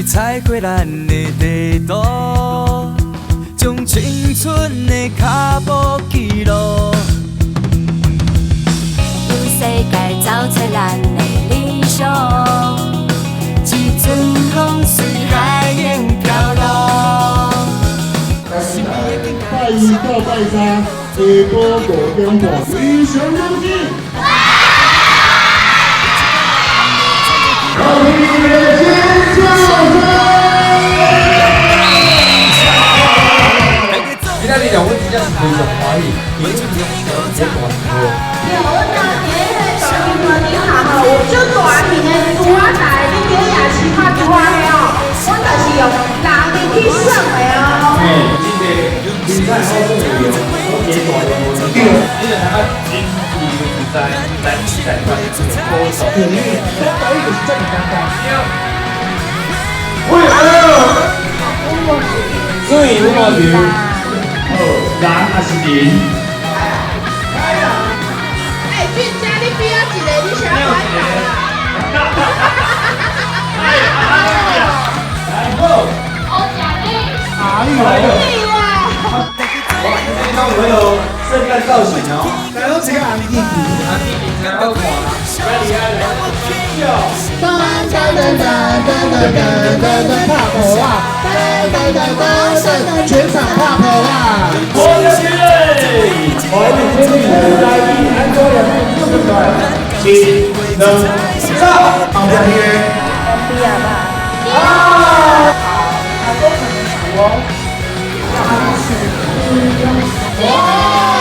彩繪咱的地圖，將青春的腳步記錄。有世界走出咱的理想，一陣風隨海湧飄落。拜一到拜三，下晡5點半，非常恭喜！歡迎你們的尖叫聲！今仔日讓阮真正是非常歡喜，因為這個大對，阮若佇咧迄個大平台頂下吼，有足大型的豬仔台，你佇咧夜市拍豬仔的哦，阮就是用人入去耍的哦。嘿，這個人才好耍的用，我加大的無對，你就通啊真自由自在來比賽發這個歌手。講台語就是這麼簡單。喂，水羽毛球，好，人還是人？哎，俊佳，你邊仔一個，你啥管來啊？來，好。哎呦！哇，今天有有聖誕造型哦。來，我這個紅弟弟，紅弟弟真好看，太厲害了！噔噔噔噔噔噔噔噔，拍鼓啊！噔噔噔噔噔，全場拍鼓啊！我的天！歡迎天地來賓安卓兩邊四個一、兩、三，後邊那個。邊啊吧。啊！好，都可能想哦。哇！